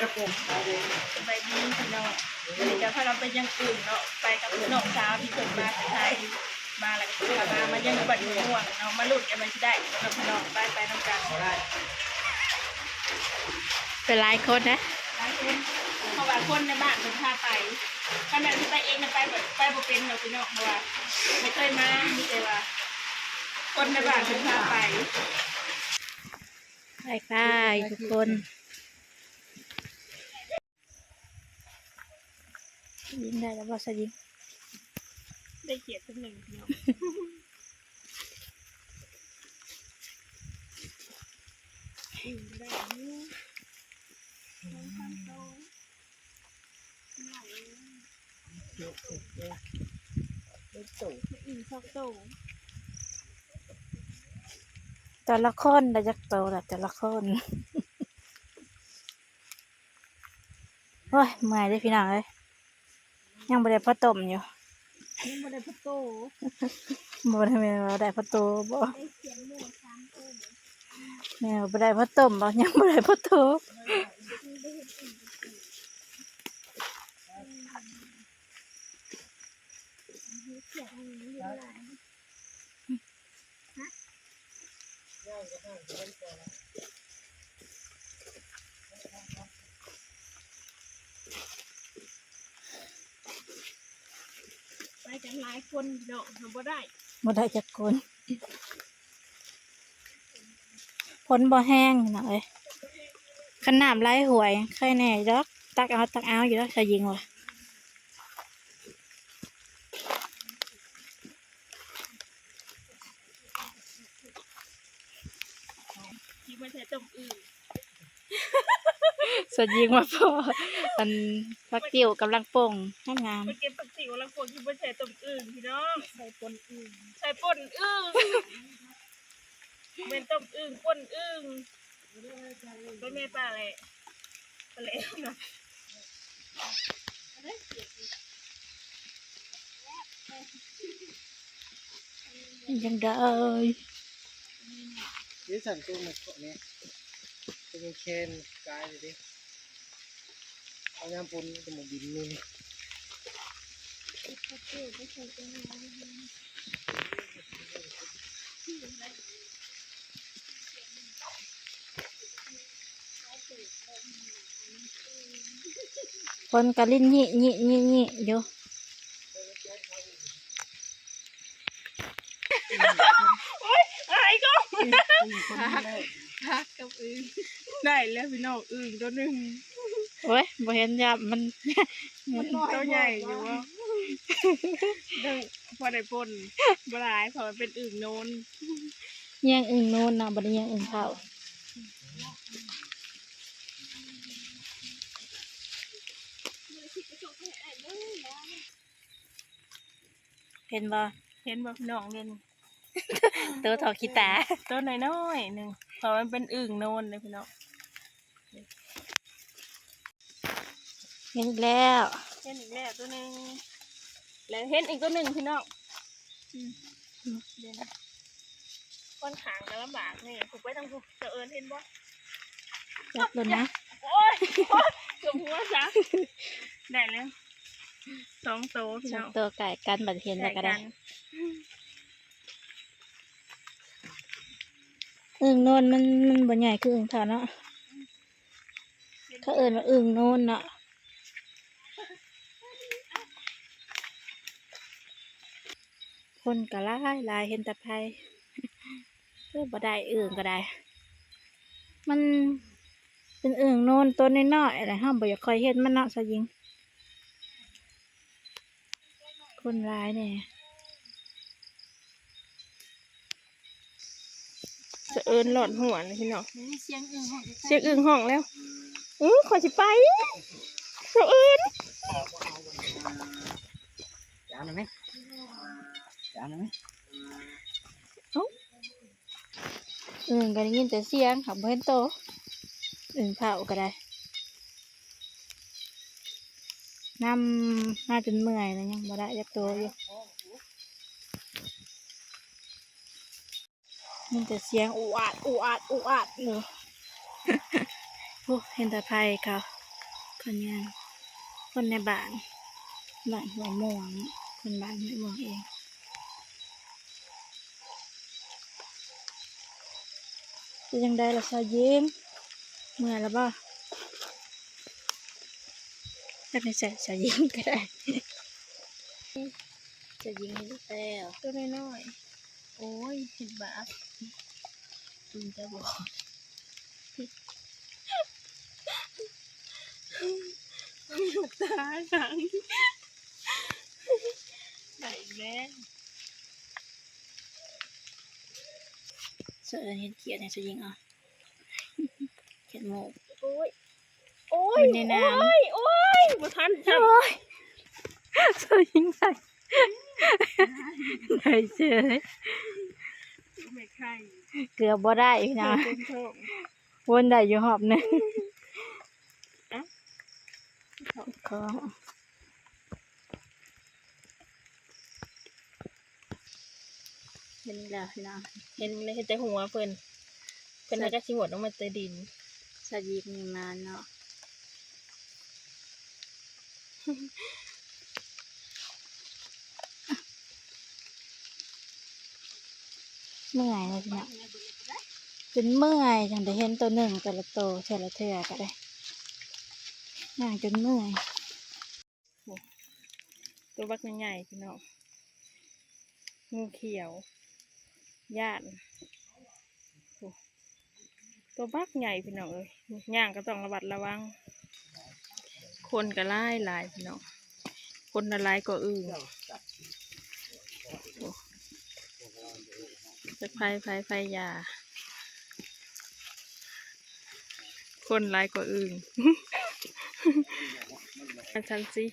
ສະບາຍດີພີ່ນ້ອງ ມື້ນີ້ກະພາກັນໄປຢ້ຽມອຶ່ງເນາະ ໄປກັບນ້ອງສາວທີ່ເພິ່ນມາແຕ່ໄທ ມາແລ້ວກະພາມາ ມາຢ້ຽມຢູ່ບ້ານຫ້ວຍມ່ວງເນາະ ມາລຸ້ນກັນວ່າຊິໄດ້ບໍ່ເນາະພີ່ນ້ອງ ໄປ ໄປນຳກັນ ໄປຫຼາຍຄົນນະ ຫຼາຍຄົນ ເພາະວ່າຄົນໃນບ້ານເພິ່ນພາໄປ ຄັນແມ່ນຊິໄປເອງນະ ໄປ ໄປບໍ່ເປັນດອກພີ່ນ້ອງ ເພາະວ່າບໍ່ເຄີຍມາ ມີແຕ່ວ່າຄົນໃນບ້ານເພິ່ນພາໄປ ໄປ ໄປທຸກຄົນ. ຍິງໄດ້ແລ້ວບໍ່ຊະຍິງ? ໄດ້ຂຽດສ່ຳໜຶ່ງພີ່ນ້ອງ ໄດ້ຢູ່ ສອງສາມໂຕ ອີກສອງໂຕ ແຕ່ລະຄົນໄດ້ຈັກໂຕລະ ແຕ່ລະຄົນ? ໂອ້ຍ ເມື່ອຍເດ້ພີ່ນ້ອງເອີຍ ຍັງບໍ່ໄດ້ພໍຕົ້ມຢູ່ ຍັງບໍ່ໄດ້ພໍໂຕ ບໍ່ໄດ້ ແມ່ນວ່າໄດ້ພໍໂຕບໍ່ ໄດ້ຂຽນໝູສາມໂຕ ແມ່ນວ່າບໍ່ໄດ້ພໍຕົ້ມບໍ່ ຍັງບໍ່ໄດ້ພໍໂຕ ຂຽນ ໄປກັນຫຼາຍຄົນເນາະ ບໍ່ໄດ້ ບໍ່ໄດ້ຈັກຄົນ ຝົນບໍ່ແຮງພີ່ນ້ອງເອີຍ ຄັນນ້ຳໄຫຼຫ້ວຍໄຄແນ່ດອກ ຕັກເອົາ ຕັກເອົາຢູ່ດອກຊາວຍິງວ່າ. ຊິມາໃສ່ຕົ້ມອຶ່ງ ສະຍິງມາພໍ້ ອັນ ຜັກຕິ້ວກຳລັງປົ່ງງາມໆ ມາເກັບຜັກຕິ້ວກຳລັງປົ່ງ ຊິມາໃສ່ຕົ້ມອຶ່ງພີ່ນ້ອງ ໃສ່ປົ່ນອຶ່ງ ໃສ່ປົ່ນອຶ່ງ ແມ່ນຕົ້ມອຶ່ງ ປົ່ນອຶ່ງ ເປັນແມ່ປາແຫຼະ ປາແຫຼະນະ ຍັງໄດ້ ເດ ສັ່ນໂຕມັນເກາະນີ້ ໂຕມັນແຄນກາຍເດ້ ເອົາຍາມຝົນມັນຈະມາບິນນີ້. ຝົນກະລິນຍິໆໆໆຢູ່ ໂອ້ຍ ອາຍກໍ ຜັກກັບອຶ່ງ ໄດ້ແລ້ວພີ່ນ້ອງ ອຶ່ງໂຕໜຶ່ງ ໂອ້ຍ ບໍ່ເຫັນ ຢ້ານມັນ ມັນໂຕໃຫຍ່ຢູ່ ພໍໄດ້ປົ່ນ ບໍ່ຫຼາຍ ເພາະມັນເປັນອຶ່ງໂນນ ຍ່າງອຶ່ງໂນນເນາະ ບໍ່ໄດ້ຍ່າງອຶ່ງເຜົາ. ເຫັນບໍ່? ເຫັນບໍ່ພີ່ນ້ອງ ເຫັນ ໂຕທໍ່ຂີ້ຕາ ໂຕນ້ອຍໆໜຶ່ງ ເພາະມັນເປັນອຶ່ງໂນນເດ້ພີ່ນ້ອງ ເຫັນອີກແລ້ວ ເຫັນອີກແລ້ວໂຕໜຶ່ງ ແລ້ວເຫັນອີກໂຕໜຶ່ງພີ່ນ້ອງ ອືມ ອືມ ເຫັນ ຄ່ອນຂ້າງຈະລຳບາກນີ້ ຜູກໄວ້ທາງພຸ້ນ ສະເອີນເຫັນບໍ່? ຈັບໂລດນະ ໂອ້ຍ ໂອ້ຍ ເກືອບຫົວຊະ ໄດ້ແລ້ວ ສອງໂຕພີ່ນ້ອງ ສອງໂຕໃກ້ກັນ ບັດເຫັນແລ້ວກະໄດ້ ໃກ້ກັນ ອຶ່ງໂນນມັນ ມັນບໍ່ໃຫຍ່ຄືອຶ່ງເຜົາເນາະ ເຂົາເອີ້ນວ່າອຶ່ງໂນນເນາະ. ຄົນກໍຫຼາຍໆ ເຫັນແຕ່ໄຟ ຄືບໍ່ໄດ້ອຶ່ງກໍໄດ້ ມັນເປັນອຶ່ງໂນນຕົວນ້ອຍໆ ແຫຼະ ເຮົາບໍ່ຢາກຄ່ອຍເຫັນມັນເນາະ ຊາວຍິງ ຄົນຫຼາຍແດ່. ສະເອີນຫຼອດຫົວນີ້ພີ່ນ້ອງ ສຽງອຶ່ງຮ້ອງ ສຽງອຶ່ງຮ້ອງແລ້ວ ອື ຂ້ອຍຊິໄປ ສະເອີນ ຈານໄໝ ຈານໄໝ ເອົ້າ ອຶ່ງກໍໄດ້ຍິນແຕ່ສຽງ ຫາກບໍ່ເຫັນໂຕ ອຶ່ງເຜົາກໍໄດ້ ນຳມາຈົນເມື່ອຍແລ້ວ ຍັງບໍ່ໄດ້ຈັກໂຕຢູ່. ມີແຕ່ສຽງອູອາດ ອູອາດ ອູອາດຢູ່ ໂອ້ ເຫັນແຕ່ໄຟເຂົາ ຄົນງາມ ຄົນໃນບ້ານ ບ້ານຫ້ວຍມ່ວງ ຄົນບ້ານຫ້ວຍມ່ວງເອງ. ເປັນຈັ່ງໃດລະສາວຍິງ ເມື່ອຍລະບໍ່? ຈັກໃນໃສ່ສາວຍິງກໍໄດ້ ສາວຍິງເຮັດແລ້ວ ຕົວນ້ອຍໆ. ໂອ້ຍ ເຮັດບາບ ກິນຈະບອກ ລູກຕາຂັງ ໄດ້ອີກແລ້ວ ສະເອີນເຮັດຂຽດໃຫ້ສະຍິງເອົາ ຂຽດໝູກ ໂອ້ຍ ໂອ້ຍ ຢູ່ໃນນ້ຳ ໂອ້ຍ ໂອ້ຍ ບໍ່ທັນຊ້ຳ ໂອ້ຍ ສະຍິງໄດ້ ໄດ້ເສີຍ ແມ່ໄຂ່ ເກືອບບໍ່ໄດ້ພີ່ນ້ອງ ເກີບເຕັມທ້ອງ ວົນໄດ້ຢູ່ຮອບໜຶ່ງ ເອົ້າ ຂໍ ເຫັນແລ້ວພີ່ນ້ອງ ເຫັນແລ້ວເຫັນແຕ່ຫົວເພິ່ນ ເພິ່ນ ສະ ກໍຊິຫວດລົງມາແຕ່ດິນ ສະຍິງນີ້ມາເນາະ. ເມື່ອຍເລີຍພີ່ນ້ອງ ຈົນເມື່ອຍ ຈັ່ງໄດ້ເຫັນໂຕໜຶ່ງແຕ່ລະໂຕ ເທື່ອລະເທື່ອກໍໄດ້ ຍ່າງຈົນເມື່ອຍ. ໂອ້ ໂຕບັກໃຫຍ່ໆ ພີ່ນ້ອງ ງູຂຽວ ຢ້ານ ໂອ້ ໂຕບັກໃຫຍ່ພີ່ນ້ອງເອີຍ ຍ່າງກໍຕ້ອງລະມັດລະວັງ ຄົນກໍຫຼາຍໆ ພີ່ນ້ອງ ຄົນລະຫຼາຍກວ່າອຶ່ງ ໂອ້ ຈັກໃຜ ໃຜ ໃຜຢາ ຄົນຫຼາຍກວ່າອຶ່ງ ອັນຊັ້ນຊິ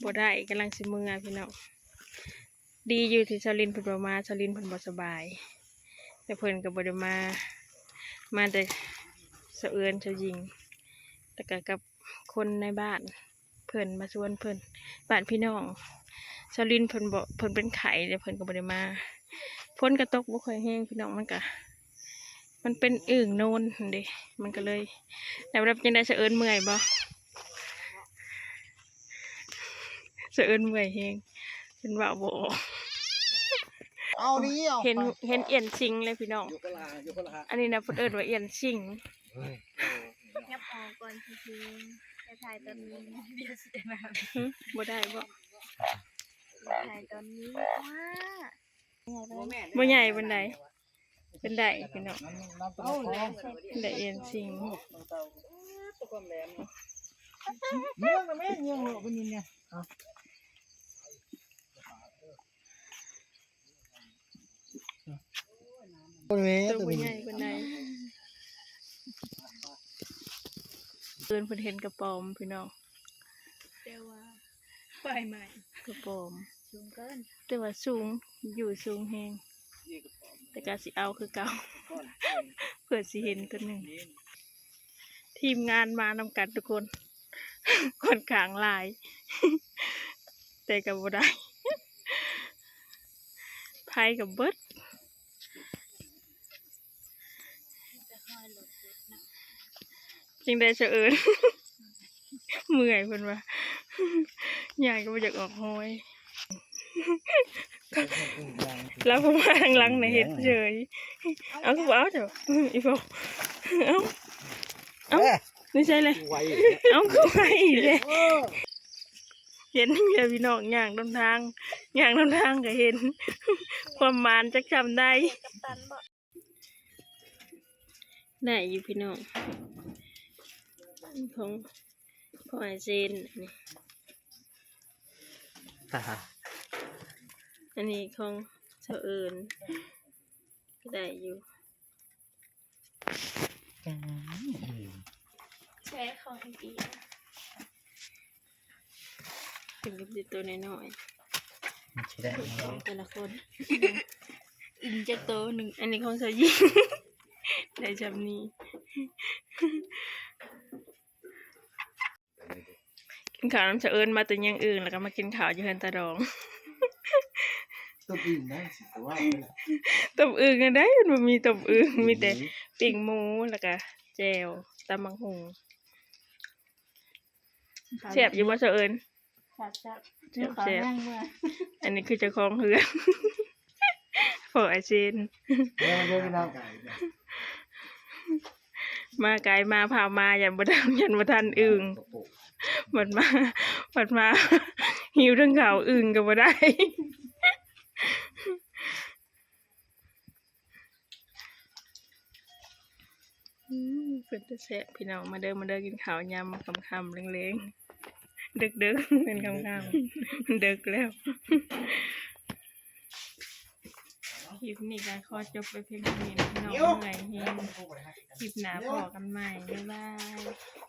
ບໍ່ໄດ້ ກຳລັງຊິເມືອພີ່ນ້ອງ. ດີຢູ່ທີ່ສາວລິນເພິ່ນບໍ່ມາ ສາວລິນເພິ່ນບໍ່ສະບາຍ ແຕ່ເພິ່ນກໍບໍ່ໄດ້ມາ ມາແຕ່ສາວເອີນ ສາວຍິງ ແລ້ວກໍກັບຄົນໃນບ້ານເພິ່ນ ມາຊວນເພິ່ນ ບ້ານພີ່ນ້ອງ ສາວລິນເພິ່ນບໍ່ ເພິ່ນເປັນໄຂ້ ແລ້ວເພິ່ນກໍບໍ່ໄດ້ມາ ຝົນກໍຕົກບໍ່ຄ່ອຍແຮງພີ່ນ້ອງ ມັນກະ ມັນເປັນອຶ່ງໂນນຫັ້ນເດ້ ມັນກໍເລີຍ ແລ້ວ ແລ້ວເປັນຈັ່ງໃດ ສາວເອີນເມື່ອຍບໍ່? ສະເອີນເມື່ອຍແຮງ ເພິ່ນເວົ້າບໍ່ອອກ ເອົານີ້ ເອົາ ເຫັນ ໄປ ເຫັນອຽນຊິງເລີຍພີ່ນ້ອງ ຢູ່ຄົນລະ ຢູ່ຄົນລະ ອັນນີ້ນະ ເພິ່ນເອີ້ນວ່າອຽນຊິງ ຫຍັບອອກກ່ອນຊິ ຊິຖ່າຍຕອນນີ້ ຫຶ ບໍ່ໄດ້ບໍ່? ຖ່າຍຕອນນີ້ ວ້າ ບໍ່ໃຫຍ່ປານໃດ. ເພິ່ນໄດ້ພີ່ນ້ອງ ໄດ້ເອັນຊິງ ໂຕບໍ່ໃຫຍ່ປານໃດ ເພິ່ນ ເພິ່ນເຫັນກະປອມພີ່ນ້ອງ ແຕ່ວ່າ ປາຍໄມ້ ກະປອມ ສູງເກີນ ແຕ່ວ່າສູງ ຢູ່ສູງແຮງ ແຕ່ກະຊິເອົາຄືເກົ່າ ເພື່ອຊິເຫັນຕົວໜຶ່ງ ທີມງານມານຳກັນທຸກຄົນ ຂ້ອນຂ້າງຫຼາຍ ແຕ່ກະບໍ່ໄດ້ ໄຟກະເບິດ. ຈຶ່ງໄດ້ສະເອີນ ເມື່ອຍເພິ່ນວ່າ ຍ່າງກໍບໍ່ຢາກອອກຫ້ອຍ ລາວຜູ້ມາທາງຫຼັງນະເຮັດເສີຍ ເອົາ ຄືບໍ່ເອົາເຈົ້າ ອີ່ພໍ່ ເອົາ ເອົາ ເອີ ນີ້ໃສ່ເລີຍ ເອົາ ຄືໄວເລີຍ ເອີ ເຫັນເລີຍພີ່ນ້ອງ ຍ່າງນຳທາງ ຍ່າງນຳທາງກໍເຫັນ ຄວາມໝານຈັກຊ່ຳໃດ. ໄດ້ຢູ່ພີ່ນ້ອງ ຂອງພໍ່ອ້າຍເຊນ ອັນນີ້ ອັນນີ້ຂອງສາວເອີນ ກໍໄດ້ຢູ່ ແຊເຂົ້າໃຫ້ດີ. ເປັນກັບໂຕນ້ອຍໆ ມັນຊິໄດ້ ຂອງແຕ່ລະຄົນ ອຶ່ງຈັກໂຕໜຶ່ງ ອັນນີ້ຂອງສາວຍິງ ໄດ້ຊ່ຳນີ້ ກິນເຂົ້ານຳສາວເອີນມາແຕ່ຍັງອຶ່ງ ແລ້ວກໍມາກິນເຂົ້າຢູ່ເຮືອນຕາດອງ ຕົ້ມອຶ່ງໄດ້ ຊິວ່າ ຕົ້ມອຶ່ງໄດ້ ມັນບໍ່ມີຕົ້ມອຶ່ງ ມີແຕ່ ອືມ ປີ້ງໝູ ແລ້ວກໍແຈ່ວ ຕຳບັກຫຸ່ງ. ແຊບຢູ່ບໍ່ ສາວເອີນ? ແຊບໆ ແຊບໆ ເຂົ້າແຮງເມືອ ອັນນີ້ຄືເຈົ້າຂອງເຮືອນ ພໍ່ອ້າຍເຊນ ເດີ ເດີພີ່ນ້ອງ ມາໄກມາ ພາມາ ຢ້ານບໍ່ທັນ ຢ້ານບໍ່ທັນອຶ່ງ ບັດມາ ບັດມາ ຫິວເຖິງເຂົ້າ ອຶ່ງກໍບໍ່ໄດ້. ອືມ ເປັນຕາແຊບພີ່ນ້ອງ ມາເດີ ມາເດີ ກິນເຂົ້າຍາມຄ່ຳໆ ແລງໆ ເດິກໆ ເປັນຄ່ຳໆ ເດິກແລ້ວ. ຄລິບນີ້ກໍຂໍຈົບໄປພຽງເທົ່ານີ້ເນາະພີ່ນ້ອງ ເມື່ອຍແຮງ ຄລິບໜ້າພໍ້ກັນໃໝ່ ບາຍບາຍ.